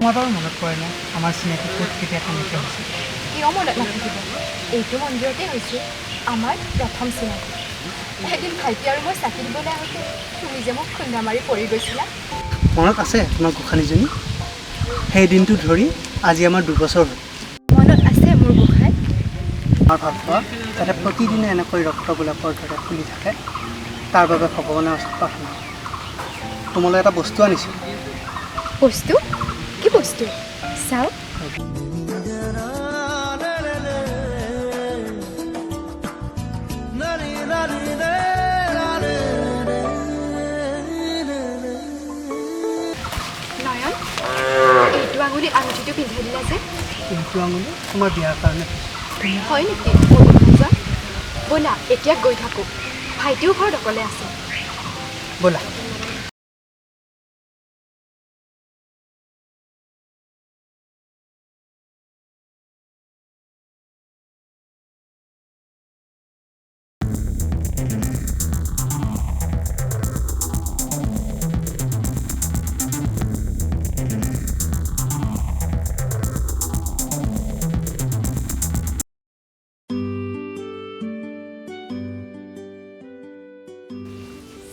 তোমাৰ বাৰু মনত পৰেনে আমাৰ চিনাকি ক'ত, কেতিয়া, কেনেকৈ হৈছিল? কিয় মনত নাথাকিব? এইটো মন্দিৰতে হৈছিল আমাৰ প্ৰথম চিনাকি। এদিন ভাইটি আৰু মই চাকি দিবলৈ আহোঁতে তুমি যে মোক খুন্দা মাৰি পৰি গৈছিলা। মনত আছে তোমাৰ গোসাঁনীজনী? সেই দিনটো ধৰি আজি আমাৰ 2 বছৰ হ'ল। মনত আছে মোৰ গোসাঁই। আমাৰ ভালপোৱা যাতে প্ৰতিদিনে এনেকৈ ৰক্ত গোলাপৰ দৰে ফুলি থাকে, তাৰ বাবে ভগৱানৰ ওচৰত প্ৰাৰ্থনা কৰোঁ। তোমালৈ এটা বস্তু আনিছোঁ। বস্তু? কি বস্তু চাওঁ। নয়ন, এইটো আঙুলিত আঙুঠিটো পিন্ধাই দিলা যে? এইটো আঙুলি তোমাৰ বিয়াৰ কাৰণে থৈছোঁ। হয় নেকি মোৰ বন্ধুজন? ব'লা, এতিয়া গৈ থাকোঁ। ভাইটিও ঘৰত অকলে আছে। ব'লা।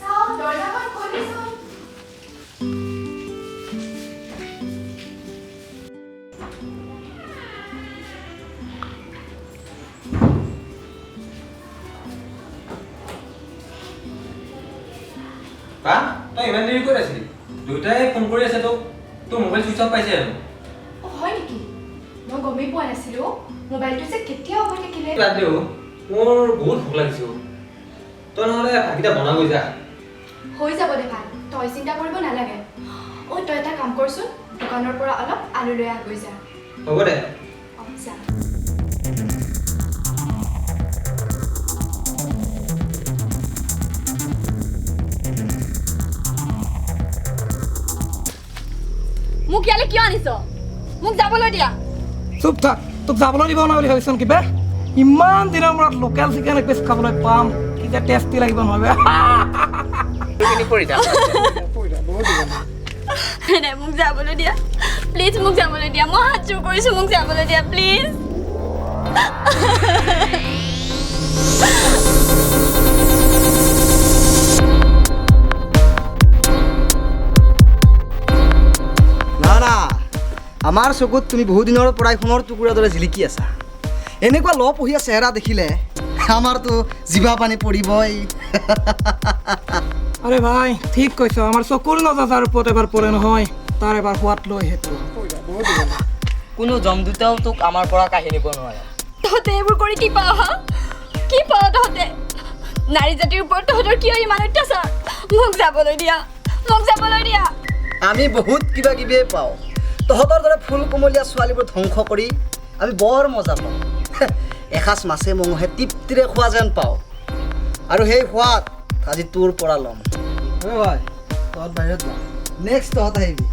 চাওঁ, দৰ্জাখন খুলিছোন। বা, তই ইমান দেৰি ক'ত আছিলি? দেউতাই ফোন কৰি আছে তোক। তোৰ মোবাইল চুইচ অফ পাইছে হেনো। অ', হয় নেকি? মই গমেই পোৱা নাছিলোঁ অ'। মোবাইলটো যে কেতিয়া অফ হৈ থাকিলে। বাদ দে অ', মোৰ বহুত ভোক লাগিছে অ'। তই নহ'লে ভাতকেইটা বনাগৈ যা। হৈ যাব দে ভাত, তই চিন্তা কৰিব নালাগে। অ', তই এটা কাম কৰচোন, দোকানৰ পৰা অলপ আলু লৈ আহগৈ যা। হ'ব দে। অঁ, যা। মোক ইয়ালৈ কিয় আনিছ? মোক যাবলৈ দিয়া। চুপ থাক, তোক যাবলৈ দিব নাই বুলি ভাবিছ নেকি বে? ইমান দিনৰ মূৰত লোকেল চিকেন এপিচ খাবলৈ পাম, কি যে টেষ্টি লাগিব নহয় বে। নাই, মোক যাবলৈ দিয়া, প্লিজ। মোক যাবলৈ দিয়া, মই হাত জোৰ কৰিছোঁ, মোক যাবলৈ দিয়া, প্লিজ। না না, আমাৰ চকুত তুমি বহুদিনৰ পৰাই সোণৰ টুকুৰাৰ দৰে জিলিকি আছা। এনেকুৱা লহপহীয়া চেহেৰা দেখিলে আমাৰতো জিভা পানী পৰিবই। আৰে ভাই, ঠিক কৈছ। আমাৰ চকুৰ নজৰ যাৰ ওপৰত এবাৰ পৰে নহয়, তাৰ এবাৰ সোৱাদ লৈ সেইটো। কোনো জমদূতেও তোক আমাৰ পৰা কাঢ়ি নিব নোৱাৰে। তহঁতে এইবোৰ কৰি কি পাৱ হা? কি পাৱ তহঁতে? নাৰী জাতিৰ ওপৰত তহঁতৰ কিয় ইমান অত্যাচাৰ? মোক যাবলৈ দিয়া, মোক যাবলৈ দিয়া। আমি বহুত কিবা কিবিয়ে পাওঁ। তহঁতৰ দৰে ফুল কোমলীয়া ছোৱালীবোৰ ধ্বংস কৰি আমি বৰ মজা পাওঁ। এসাঁজ মাছে মঙহে তৃপ্তিৰে খোৱা যেন পাওঁ। আৰু সেই সোৱাদ আজি তোৰ পৰা ল'ম। অ' ভাই, তহঁত বাহিৰত যা, নেক্সট তহঁত আহিবি।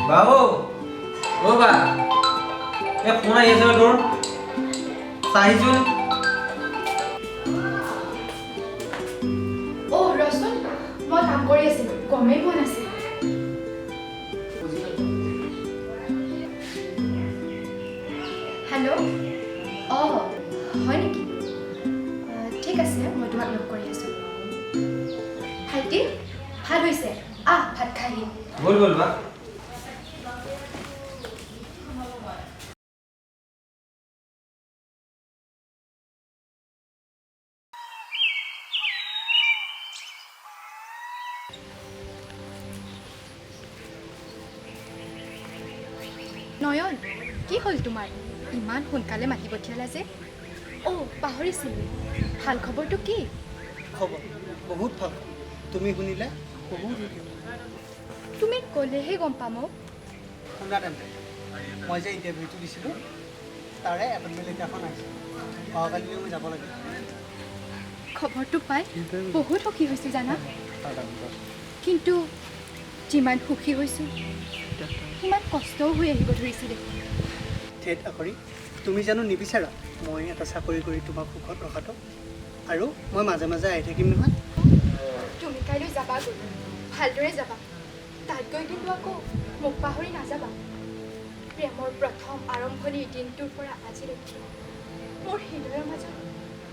বা, অ' বা, এই ফোন আহি আছে তোৰ, চাহিচোন। অ' ৰচোন, মই কাম কৰি আছিলোঁ, গমেই পোৱা নাছিলোঁ। হেল্ল', অঁ, হয় নেকি? ঠিক আছে, মই তোমাক লগ কৰি আছোঁ। ভাইটি, ভাত হৈছে, আহ, ভাত খাহি। ব'ল ব'ল বা। নয়ন, কি হ'ল তোমাৰ? ইমান সোনকালে মাতি পঠিয়ালা যে? অ', পাহৰিছিলোঁ, ভাল খবৰটো কি? খবৰ বহুত ভাল খবৰ। তুমি শুনিলে বহুত সুখী হ'বা। তুমি ক'লেহে গম পাম অ'। শুনা তেন্তে, মই যে ইণ্টাৰভিউটো দিছিলোঁ, তাৰে এপইণ্টমেণ্ট লেটাৰখন আহিছে। অহাকালিলৈ মই যাব লাগিব। খবৰটো পাই বহুত সুখী হৈছোঁ জানা। কিন্তু যিমান সুখী হৈছোঁ সিমান কষ্টও হৈ আহিব ধৰিছে দেখোন। ধেত আখৰি, তুমি জানো নিবিচাৰা মই এটা চাকৰি কৰি তোমাক সুখত ৰখাটো? আৰু মই মাজে মাজে আহি থাকিম নহয়। তুমি কাইলৈ যাবাগৈ, ভালদৰে যাবা। তাত গৈ কিন্তু আকৌ মোক পাহৰি নাযাবা। প্ৰেমৰ প্ৰথম আৰম্ভণিৰ দিনটোৰ পৰা আজিলৈকে মোৰ হৃদয়ৰ মাজত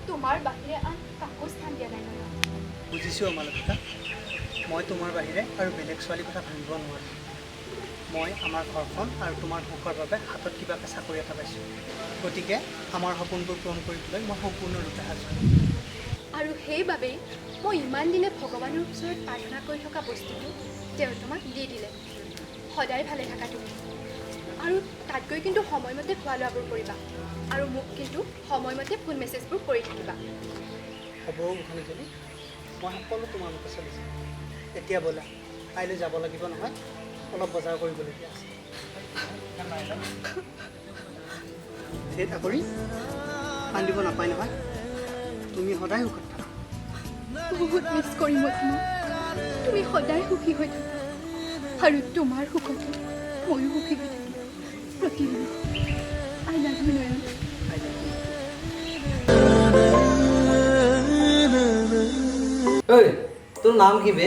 তোমাৰ বাহিৰে আন কাকো স্থান দিয়া নাই নয়ন। বুজিছোঁ মালবিকা, মই তোমাৰ বাহিৰে আৰু বেলেগ ছোৱালীৰ কথা ভাবিব নোৱাৰোঁ। মই আমাৰ ঘৰখন আৰু তোমাৰ সুখৰ বাবে হাতত কিবাকৈ চাকৰি এটা পাইছোঁ, গতিকে আমাৰ সপোনবোৰ পূৰণ কৰিবলৈ মই সম্পূৰ্ণৰূপে সাজু। আৰু সেইবাবেই মই ইমান দিনে ভগৱানৰ ওচৰত প্ৰাৰ্থনা কৰি থকা বস্তুটো তেওঁ তোমাক দি দিলে। সদায় ভালে থাকা তুমি, আৰু তাত গৈ কিন্তু সময়মতে খোৱা লোৱাবোৰ কৰিবা, আৰু মোক কিন্তু সময়মতে ফোন মেছেজবোৰ কৰি থাকিবা। হ'ব গোসাঁনীজনী, মই সকলো তোমাৰ মতে চলিছোঁ। এতিয়া ব'লা, কাইলৈ যাব লাগিব নহয়, অলপ বজাৰ কৰিবলগীয়া আছে। ধেত আখৰি, কান্দিব নাপায় নহয়, তুমি সদায় সুখত থাকা। বহুত মিছ কৰিম মই তোমাক। তুমি সদায় সুখী হৈ থাকা, আৰু তোমাৰ সুখতে ময়ো সুখী হৈ থাকিম প্ৰতিদিনে। I love you Nayan. I love you. ঐ, তোৰ নাম কি বে?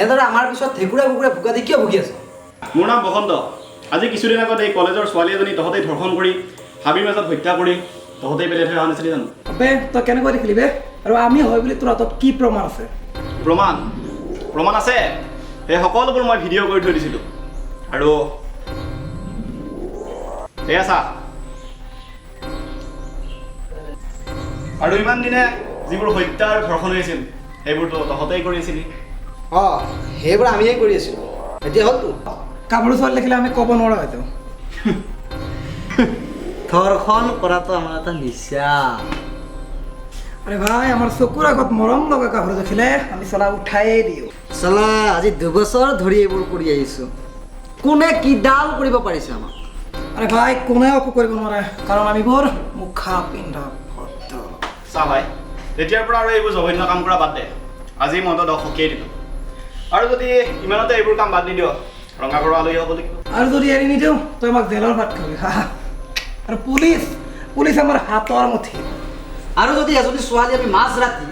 এনেদৰে আমাৰ পিছত ঠেকুৰা কুকুৰে ভুকা দি কিয় ভুগি আছ? মোৰ নাম বসন্ত। আজি কিছুদিন আগত এই কলেজৰ ছোৱালী এজনী তহঁতে ধৰ্ষণ কৰি হাবিৰ মাজত হত্যা কৰি তহঁতে পেলাই থৈ অহা নাছিলি জানো? বে, তই কেনেকৈ দেখিলি বে? আৰু আমি হয় বুলি তোৰ হাতত কি প্ৰমাণ আছে? প্ৰমাণ প্ৰমাণ আছে, সেই সকলোবোৰ মই ভিডিঅ' কৰি থৈ দিছিলোঁ। আৰু এয়া চা, আৰু ইমান দিনে যিবোৰ হত্যা আৰু ধৰ্ষণ হৈছিল সেইবোৰতো তহঁতেই কৰি আছিলি। অঁ, সেইবোৰ আমিয়ে কৰি আছিলোঁ, এতিয়া হ'লতো। গাভৰু ছোৱালী দেখিলে আমি ক'ব নোৱাৰা হৈ যাওঁ। ধৰ্ষণ কৰাটো আমাৰ এটা নিচা। আৰে ভাই, আমাৰ চকুৰ আগত মৰম লগা গাভৰু দেখিলে আমি চলা উঠায়ে দিওঁ। চলা আজি 2 বছৰ ধৰি এইবোৰ কৰি আহিছোঁ, কোনে কিডাল কৰিব পাৰিছে আমাক? আৰে ভাই, কোনেও একো কৰিব নোৱাৰে, কাৰণ আমিবোৰ মুখা পিন্ধা ভদ্ৰ। চা ভাই, তেতিয়াৰ পৰা আৰু এইবোৰ জঘন্য কাম কৰা বাদ দে। আজি মই তহঁতক সকিয়াই দিলোঁ, আৰু যদি ইমানতে এইবোৰ কাম বাদ নিদিয় ৰঙা ঘৰৰ আলহী হ'ব লাগিব। আৰু যদি এৰি নিদিওঁ তই আমাক জেলৰ ভাত খাবি। আৰু পুলিচ পুলিচ আমাৰ হাতৰ মুঠি। আৰু যদি এজনী ছোৱালী আমি মাজ ৰাতি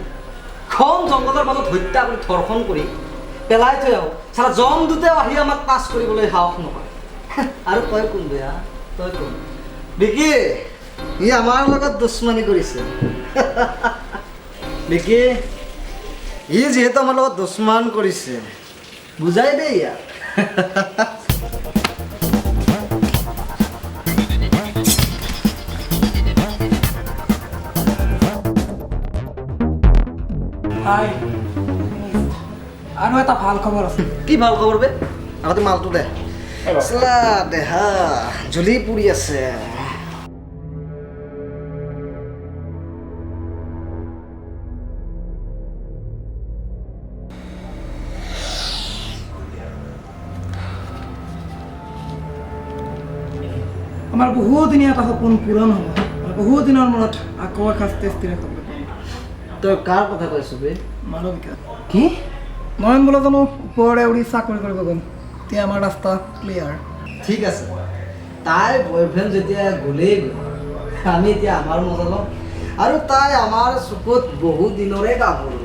ঘন জংঘলৰ মাজত হত্যা কৰি ধৰ্ষণ কৰি পেলাই থৈ আহোঁ, চালা জমদূতেও আহি আমাক পাছ কৰিবলৈ সাহস নকৰে। আৰু তই কোন বেয়া? তই কোন? বিকি, সি আমাৰ লগত দুশ্মনী কৰিছে। বিকি, সি যিহেতু আমাৰ লগত দুশ্মন কৰিছে, বুজাই দেই ইয়াক। ভাই, আৰু এটা ভাল খবৰ আছে। কি ভাল খবৰ বে? আগতে মালটো দে। চালা দেহা জ্বলি পুৰি আছে। আমাৰ বহুদিনীয়া এটা সপোন পূৰণ হ'ব। বহুদিনৰ মূৰত আকৌ এসাঁজ টেষ্টিৰে খাবলৈ পাম। তই কাৰ কথা কৈছ বে? মালবিকা। কি? নয়ন বোলা জানো ওপৰৰে উৰি চাকৰি কৰিব গ'ল, এতিয়া আমাৰ ৰাস্তা ক্লিয়াৰ। ঠিক আছে, তাইৰ বয়ফ্ৰেণ্ড যেতিয়া গ'লেই গ'ল, আমি এতিয়া আমাৰ মজা ল'ম। আৰু তাই আমাৰ চকুত বহু দিনৰে গাভৰু।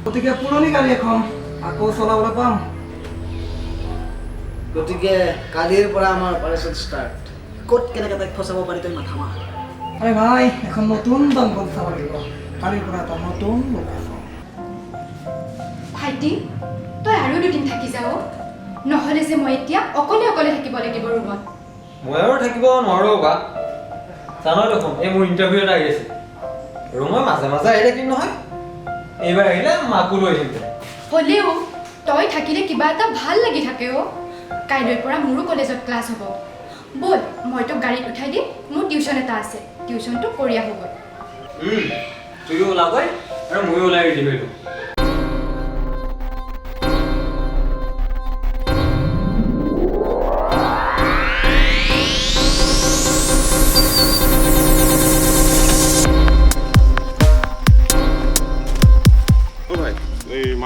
গতিকে পুৰণি গাড়ী এখন আকৌ চলাবলৈ পাম। গতিকে কালিৰ পৰা আমাৰ অপাৰেশ্যন ষ্টাৰ্ট। ক'ত কেনেকৈ তাইক ফচাব পাৰি তই মাথা মাৰ। আৰে ভাই, এখন নতুন জংঘল চাব লাগিব। কালিৰ পৰা এটা নতুন লোকেশ্যন। ভাইটি, তই আৰু দুদিন থাকি যাও, নহ'লে যে মই এতিয়া অকলে অকলে থাকিব লাগিব ৰুমত। মই আৰু থাকিব নোৱাৰোঁ বা, জানই দেখোন এই মোৰ ইণ্টাৰভিউ এটা আহি আছে। আৰু মই মাজে মাজে আহি থাকিম নহয়, এইবাৰ আহিলে মাকো লৈ আহিম। হ'লেও তই থাকিলে কিবা এটা ভাল লাগি থাকে অ'। কাইলৈৰ পৰা মোৰো কলেজত ক্লাছ হ'ব। ব'ল, মই তোক গাড়ীত উঠাই দিম, মোৰ টিউশ্যন এটা আছে, টিউশ্যনটো কৰি আহোঁগৈ। তুইও ওলাগৈ আৰু ময়ো ওলাই ৰেডি হৈ লওঁ।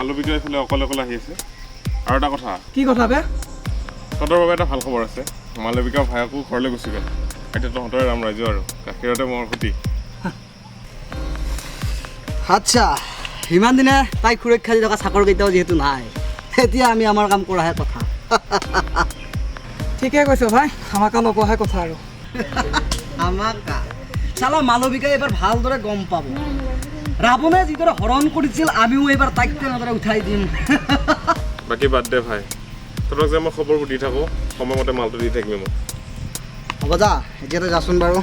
মালবিকা এইফালে অকলে অকলে আহি আছে। আৰু এটা কথা। কি কথা বে? তহঁতৰ বাবে এটা ভাল খবৰ আছে, মালবিকা ভায়েকো ঘৰলৈ গুচি গ'ল। এতিয়া তহঁতৰে ৰাম ৰাজ্য আৰু গাখীৰতে ম'হৰ খুটি। আচ্ছা, ইমান দিনে তাইক সুৰক্ষা দি থকা চাকৰকেইটাও যিহেতু নাই, এতিয়া আমি আমাৰ কাম কৰাহে কথা। ঠিকে কৈছ ভাই, আমাক লগোৱাহে কথা আৰু। আমাক চালা মালবিকাই এইবাৰ ভালদৰে গম পাব, ৰাৱণে যিদৰে হৰণ কৰিছিল আমিও এইবাৰ তাইক তেনেদৰে উঠাই দিম। বাকী বাদ দে ভাই, তহঁতক যে মই খবৰবোৰ দি থাকোঁ, সময়মতে মালটো দি থাকিবি মোক। হ'ব যা, এতিয়া তই যাচোন বাৰু।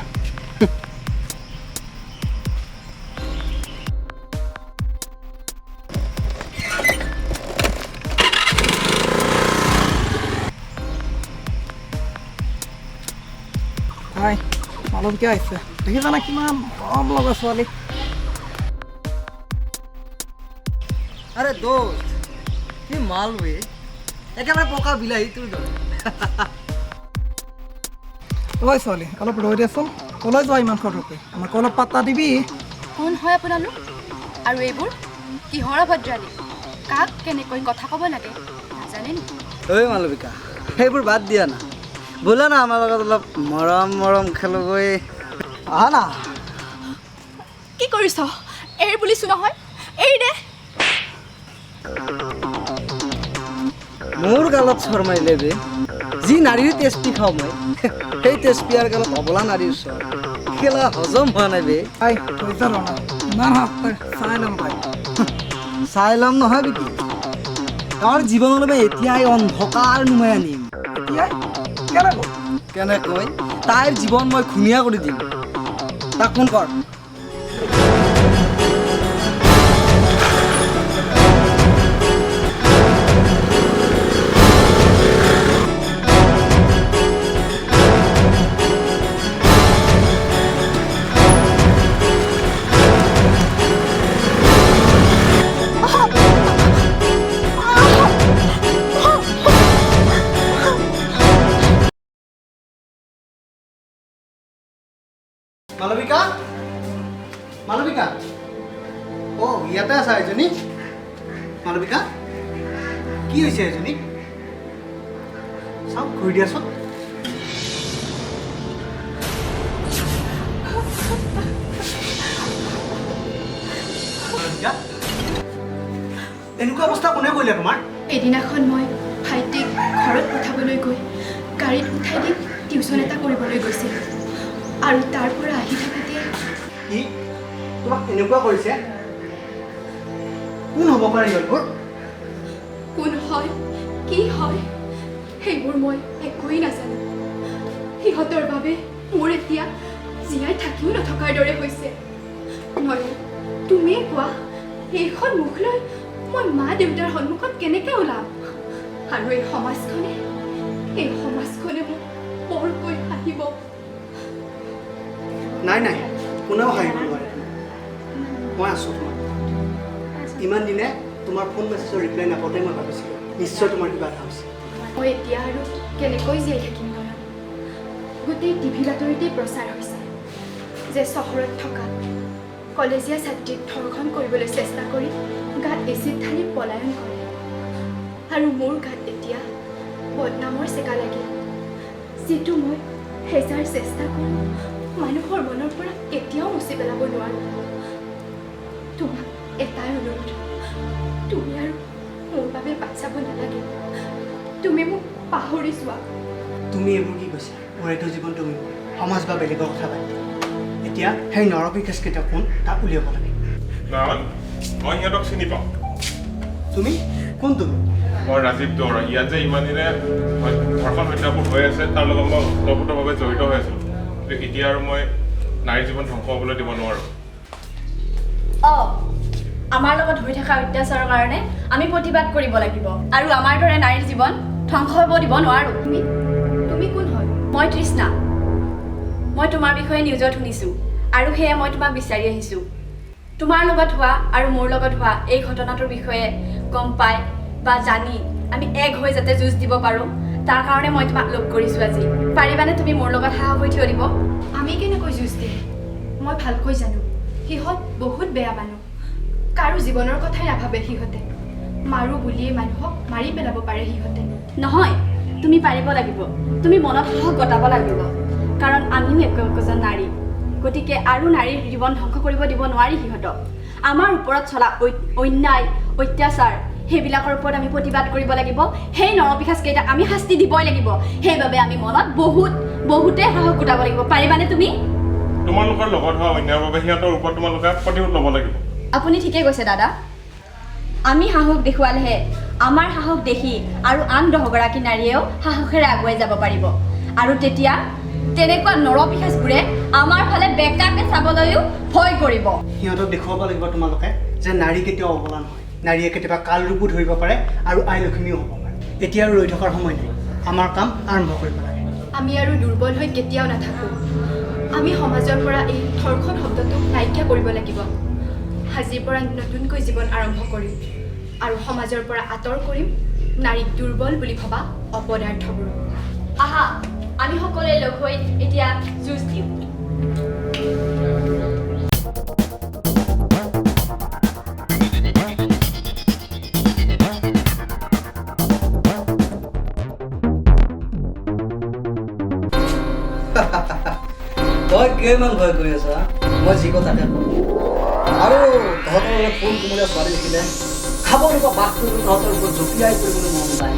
ভাই মালবিকা আহিছে, দেখিছানে কিমান মৰম লগা ছোৱালী। আৰে দোস্ত, কি মাল বে, একেবাৰে পকা বিলাহী তোৰ দৰে। ঐ ছোৱালী, অলপ ৰৈ দেচোন, ক'লৈ যোৱা ইমান খৰকৈ? আমাক অলপ পাত্তা দিবি। কোন হয় আপোনালোক আৰু এইবোৰ কিহৰ অভদ্ৰালি? কাক কেনেকৈ কথা ক'ব লাগে নাজানে নেকি? ঐ মালবিকা, সেইবোৰ বাদ দিয়া না, বোলা না আমাৰ লগত অলপ মৰম মৰম খেলোগৈ। আহা না। কি কৰিছ? এৰ বুলিছো নহয়, এৰি দে। মোৰ গালত চৰ মাৰিলে বে, যি নাৰীৰ তেজপি খাওঁ মই, সেই তেজপিয়াৰ গালত অবলা নাৰীৰ চৰ খেলা হজম হোৱা নাই বে। ভাই ধৈৰ্য ধৰ না, ইমান সাহস তই, চাই ল'ম ভাই। চাই ল'ম নহয় বিকি, তাৰ জীৱনলৈ মই এতিয়াই অন্ধকাৰ নুমাই আনিম। এতিয়াই? কেনেকৈ? কেনেকৈ? তাইৰ জীৱন মই ঘূণীয়া কৰি দিম। তাক ফোন কৰ। মালবিকা, মালবিকা, অ' ইয়াতে আছা এজনী। মালবিকা, কি হৈছে এজনী? চাওক, ঘূৰি দিয়াচোন। মালবিকা, এনেকুৱা অৱস্থা কোনে কৰিলে তোমাৰ? এদিনাখন মই ভাইটিক ঘৰত পঠাবলৈ গৈ গাড়ীত উঠাই দি টিউচন এটা কৰিবলৈ গৈছিলোঁ, আৰু তাৰ পৰা আহি থাকোঁতে কি তোমাক এনেকুৱা কৰিছে? কোন হ'ব পাৰে সিহঁতবোৰ? কোন হয় কি হয় সেইবোৰ মই একোৱেই নাজানো। সিহঁতৰ বাবে মোৰ এতিয়া জীয়াই থাকিও নথকাৰ দৰে হৈছে। নয়ন, তুমিয়ে কোৱা, এইখন মুখ লৈ মই মা দেউতাৰ সন্মুখত কেনেকৈ ওলাম? আৰু এই সমাজখনে, এই সমাজখনে মোক বৰকৈ হাঁহিব। নাই নাই, কোনেও হাঁহিব নোৱাৰে। মই আছোঁ তোমাৰ। ইমান দিনে তোমাৰ ফোন মেছেজৰ ৰিপ্লাই নাপাওঁতে মই ভাবিছিলোঁ নিশ্চয় তোমাৰ কিবা এটা হৈছে। মই এতিয়া আৰু কেনেকৈ জীয়াই থাকিম নয়ন? গোটেই টিভি বাতৰিতেই প্ৰচাৰ হৈছে যে চহৰত থকা কলেজীয়া ছাত্ৰীক ধৰ্ষণ কৰিবলৈ চেষ্টা কৰি গাত এচিড ঢালি পলায়ন কৰে, আৰু মোৰ গাত এতিয়া বদনামৰ চেকা লাগিল, যিটো মই হেজাৰ চেষ্টা কৰোঁ মানুহৰ মনৰ পৰা কেতিয়াও মুচি পেলাব নোৱাৰোঁ। তোমাক এটাই অনুৰোধ, তুমি আৰু মোৰ বাবে বাট চাব নালাগে, তুমি মোক পাহৰি যোৱা। তুমি এইবোৰ কি কৈছা? মোৰ এইটো জীৱন তুমি সমাজ বা বেলেগৰ কথা বাদ দিয়া। এতিয়া সেই নৰপিশাচকেইটা কোন তাক উলিয়াব লাগে। নয়ন, মই সিহঁতক চিনি পাওঁ। তুমি কোন? তুমি? মই ৰাজীৱ দুৱৰা। ইয়াত যে ইমান দিনে ধৰ্ষণ হত্যাবোৰ হৈ আছে তাৰ লগত মই ওতপ্ৰোতভাৱে জড়িত হৈ আছিলোঁ, কিন্তু এতিয়া আৰু মই নাৰীৰ জীৱন ধ্বংস হ'বলৈ দিব নোৱাৰোঁ। অঁ, আমাৰ লগত হৈ থকা অত্যাচাৰৰ কাৰণে আমি প্ৰতিবাদ কৰিব লাগিব, আৰু আমাৰ দৰে নাৰীৰ জীৱন ধ্বংস হ'ব দিব নোৱাৰোঁ। তুমি তুমি কোন হয়? মই তৃষ্ণা। মই তোমাৰ বিষয়ে নিউজত শুনিছোঁ, আৰু সেয়ে মই তোমাক বিচাৰি আহিছোঁ। তোমাৰ লগত হোৱা আৰু মোৰ লগত হোৱা এই ঘটনাটোৰ বিষয়ে গম পাই বা জানি আমি এক হৈ যাতে যুঁজ দিব পাৰোঁ, তাৰ কাৰণে মই তোমাক লগ কৰিছোঁ আজি। পাৰিবানে তুমি মোৰ লগত সাহস হৈ থিয় দিব? আমি কেনেকৈ যুঁজ দিম? মই ভালকৈ জানো সিহঁত বহুত বেয়া মানুহ, কাৰো জীৱনৰ কথাই নাভাবে সিহঁতে। মাৰোঁ বুলিয়েই মানুহক মাৰি পেলাব পাৰে সিহঁতে। নহয়, তুমি পাৰিব লাগিব। তুমি মনত সাহস গটাব লাগিব, কাৰণ আমিও একো একোজন নাৰী। গতিকে আৰু নাৰীৰ জীৱন ধ্বংস কৰিব দিব নোৱাৰি সিহঁতক। আমাৰ ওপৰত চলা অন্যায়, অত্যাচাৰ, সেইবিলাকৰ ওপৰত আমি প্ৰতিবাদ কৰিব লাগিব। সেই নৰপিশাচকেইটাক আমি শাস্তি দিবই লাগিব। সেইবাবে আমি মনত বহুত বহুতেই সাহস গোটাব লাগিব। পাৰিবানে তুমি? তোমালোকৰ লগত হোৱা অন্যায়ৰ বাবে সিহঁতৰ ওপৰত তোমালোকে প্ৰতিশোধ ল'ব লাগিব। আপুনি ঠিকেই কৈছে দাদা। আমি সাহস দেখুৱালেহে আমাৰ সাহস দেখি আৰু আন 10গৰাকী নাৰীয়েও সাহসেৰে আগুৱাই যাব পাৰিব। আৰু তেতিয়া তেনেকুৱা নৰপিশাচবোৰে আমাৰ ফালে বেকাকে চাবলৈও ভয় কৰিব। সিহঁতক দেখুৱাব লাগিব তোমালোকে যে নাৰী কেতিয়াও অবলা নহয়। নাৰীয়ে কেতিয়াবা কাল ৰূপো ধৰিব পাৰে আৰু আই লক্ষ্মীও হ'ব পাৰে। এতিয়া আৰু ৰৈ থকাৰ সময় নাই, আমাৰ কাম আৰম্ভ কৰিব লাগে। আমি আৰু দুৰ্বল হৈ কেতিয়াও নাথাকোঁ। আমি সমাজৰ পৰা এই ধৰ্ষণ শব্দটো নাইকিয়া কৰিব লাগিব। আজিৰ পৰা নতুনকৈ জীৱন আৰম্ভ কৰিম আৰু সমাজৰ পৰা আঁতৰ কৰিম নাৰীক দুৰ্বল বুলি ভবা অপদাৰ্থবোৰক। আহা, আমি সকলোৱে লগ হৈ এতিয়া যুঁজ দিওঁ। তই কিয় ইমান ভয় কৰি আছ? মই যি কথা তাকে কওঁ। আৰু তহঁতৰ দৰে ফুল কোমলীয়া ছোৱালী দেখিলে খাব নোপোৱা বাস কৰিবলৈ তহঁতৰ ওপৰত জঁপিয়াই পৰিবলৈ মন যায়।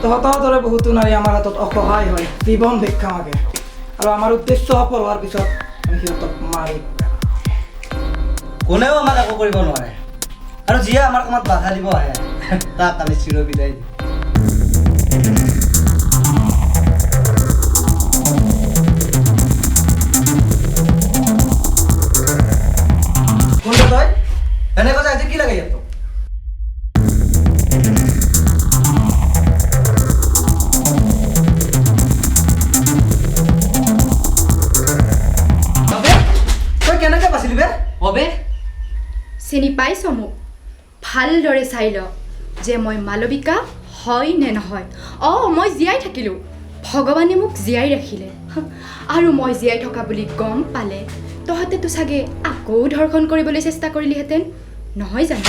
তহঁতৰ দৰে বহুতো নাৰী আমাৰ হাতত অসহায় হৈ জীৱন ভিক্ষা মাগে, আৰু আমাৰ উদ্দেশ্য সফল হোৱাৰ পিছত আমি সিহঁতক মাৰি কোনেও আমাক একো কৰিব নোৱাৰে। আৰু যিয়ে আমাৰ কামত বাধা দিব আহে তাক আমি চিৰবিদায় দিওঁ। কোন তই? এনেকৈ আজি কি লাগে ইয়াত তোক? তই কেনেকৈ বাচিলি বে? অবে চিনি পাইছ মোক? ভালদৰে চাই ল যে মই মালবিকা হয় নে নহয়। অঁ, মই জীয়াই থাকিলোঁ, ভগৱানে মোক জীয়াই ৰাখিলে। আৰু মই জীয়াই থকা বুলি গম পালে তহঁতেতো চাগে আকৌ ধৰ্ষণ কৰিবলৈ চেষ্টা কৰিলিহেঁতেন, নহয় জানো?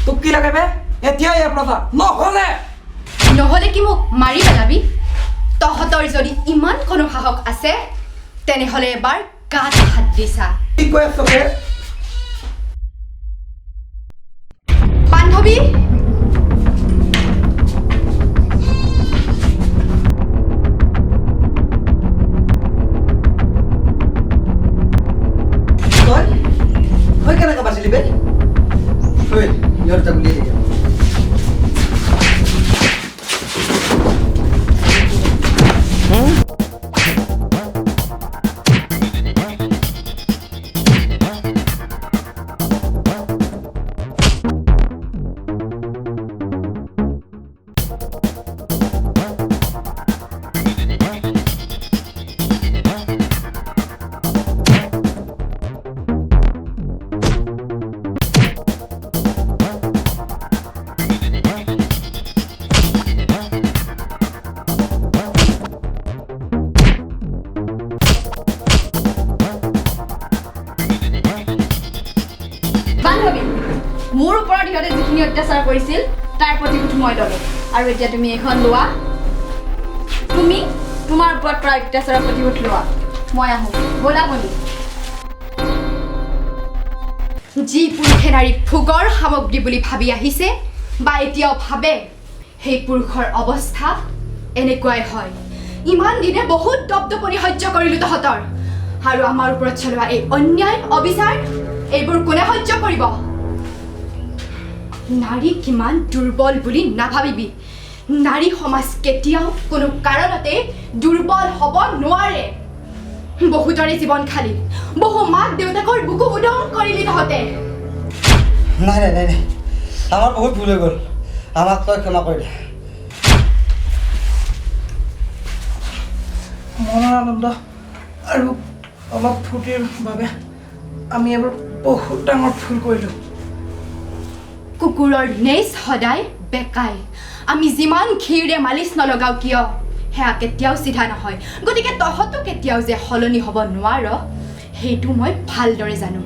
তোক কি লাগে বে? এতিয়া ইয়াৰ পৰা যা, নহ'লে নহ'লে কি মোক মাৰি পেলাবি? তহঁতৰ যদি ইমান কোনো সাহস আছে তেনেহ'লে এবাৰ গাত হাত দিছা। কি কৈ আছ বে? বান্ধৱী, তই তই কেনেকৈ বাচিলি বে? ঐ, ইহঁত দুটাক উলিয়াই দে। বান্ধৱী, মোৰ ওপৰত সিহঁতে যিখিনি অত্যাচাৰ কৰিছিল তাৰ প্ৰতিশোধ মই ল'লোঁ। আৰু এতিয়া তুমি এইখন লোৱা, তুমি তোমাৰ ওপৰত কৰা অত্যাচাৰৰ প্ৰতিশোধ লোৱা। মই আহোঁ, ব'লা বনি। যি পুৰুষে নাৰীক ভোগৰ সামগ্ৰী বুলি ভাবি আহিছে বা এতিয়াও ভাবে, সেই পুৰুষৰ অৱস্থা এনেকুৱাই হয়। ইমান দিনে বহুত দপদপনি সহ্য কৰিলোঁ তহঁতৰ, আৰু আমাৰ ওপৰত চলোৱা এই অন্যায় অবিচাৰ এইবোৰ কোনে সহ্য কৰিব? নাৰী কিমান দুৰ্বল বুলি নাভাবিবি। নাৰী সমাজ কেতিয়াও কোনো কাৰণতে দুৰ্বল হ'ব নোৱাৰে। বহুতৰে জীৱন খালি, বহু মাক দেউতাকৰ বুকু উদং কৰিলি তহঁতে। নাই নাই নাই নাই, আমাৰ বহুত ভুল হৈ গ'ল, আমাক তই ক্ষমা কৰি দে। মনৰ আনন্দ আৰু অলপ ফূৰ্তিৰ বাবে আমি এইবোৰ বহুত ডাঙৰ ভুল কৰিলোঁ। কুকুৰৰ নেজ সদায় বেকাই। আমি যিমান ঘিউৰে মালিচ নলগাওঁ কিয়, সেয়া কেতিয়াও চিধা নহয়। গতিকে তহঁতো কেতিয়াও যে সলনি হ'ব নোৱাৰ, সেইটো মই ভালদৰে জানো।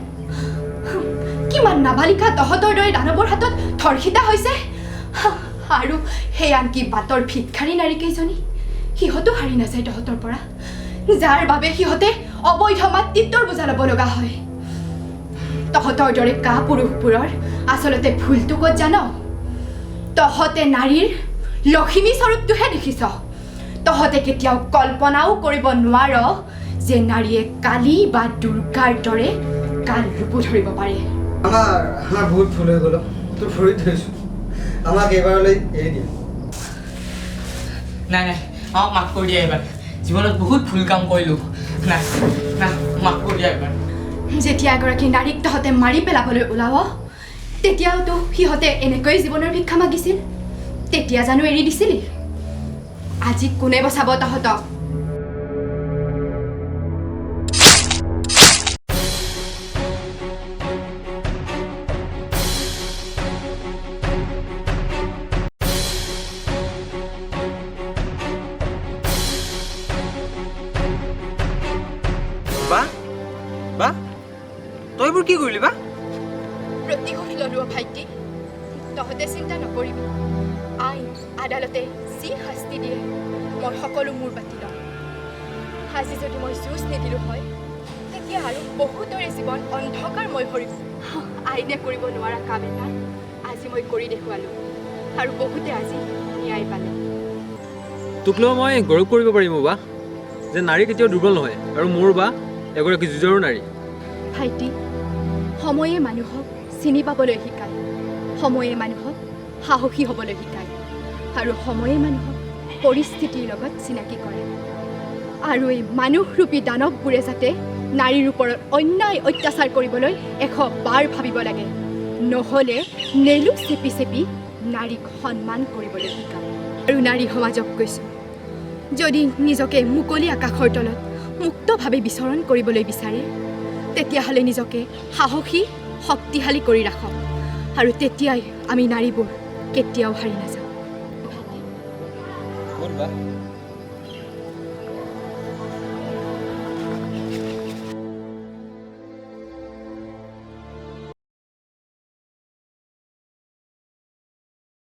কি কিমান নাবালিকা তহঁতৰ দৰে দানৱৰ হাতত ধৰ্ষিতা হৈছে। আৰু সেই আনকি বাটৰ ভিক্ষাৰী নাৰীকেইজনী, সিহঁতো হাৰি নাযায় তহঁতৰ পৰা, যাৰ বাবে সিহঁতে অবৈধ মাতৃত্বৰ বোজা ল'ব লগা হয়। তহঁতৰ দৰে কা পুৰুষবোৰৰ আচলতে ভুলটো ক'ত জান? তহঁতে নাৰীৰ লখিমী স্বৰূপটোহে দেখিছ। তহঁতে কেতিয়াও কল্পনাও কৰিব নোৱাৰ যে নাৰীয়ে কালী বা দুৰ্গাৰ দৰে কাল ৰূপো ধৰিব পাৰে। আমাৰ আমাৰ বহুত ভুল হৈ গ'ল, তোৰ ভৰিত ধৰিছোঁ, আমাক এইবাৰলৈ এৰি দিয়া। নাই নাই, আমাক মাফ কৰি দিয়া এইবাৰ। জীৱনত বহুত ভুল কাম কৰিলোঁ। নাই নাই, মাফ কৰি দিয়া এইবাৰ। যেতিয়া এগৰাকী নাৰীক তহঁতে মাৰি পেলাবলৈ ওলাৱ, তেতিয়াওতো সিহঁতে এনেকৈয়ে জীৱনৰ ভিক্ষা মাগিছিল। তেতিয়া জানো এৰি দিছিলি? আজি কোনে বচাব তহঁতক? বা বা, তই এইবোৰ কি কৰিলি বা? প্ৰতিশোধ ল'লো ভাইটি, তহঁতে চিন্তা নকৰিবি। আইন আদালতে যি শাস্তি দিয়ে মই সকলো মূৰ পাতি ল'ম। আজি যদি মই যুঁজ নিদিলোঁ হয়, তেতিয়া আৰু বহুতৰে জীৱন অন্ধকাৰময় হৈ আইনে কৰিব নোৱাৰা কাম এটা আজি মই কৰি দেখুৱালোঁ আৰু বহুতে আজি ন্যায় পালে। তোক লৈ মই গৌৰৱ কৰিব পাৰিম বা, যে নাৰী কেতিয়াও দুৰ্বল নহয় আৰু মোৰ বা এগৰাকী যুঁজাৰু নাৰী। ভাইটি, সময়ে মানুহক চিনি পাবলৈ শিকায়, সময়ে মানুহক সাহসী হ'বলৈ শিকায় আৰু সময়ে মানুহক পৰিস্থিতিৰ লগত চিনাকি কৰে। আৰু এই মানুহৰূপী দানৱবোৰে যাতে নাৰীৰ ওপৰত অন্যায় অত্যাচাৰ কৰিবলৈ 100 বাৰ ভাবিব লাগে, নহ'লে নেলু চেপি চেপি নাৰীক সন্মান কৰিবলৈ শিকাম। আৰু নাৰী সমাজক কৈছোঁ, যদি নিজকে মুকলি আকাশৰ তলত মুক্তভাৱে বিচৰণ কৰিবলৈ বিচাৰে, তেতিয়াহ'লে নিজকে সাহসী শক্তিশালী কৰি ৰাখক আৰু তেতিয়াই আমি নাৰীবোৰ কেতিয়াও হাৰি নাযাওঁ। ক'ত বা?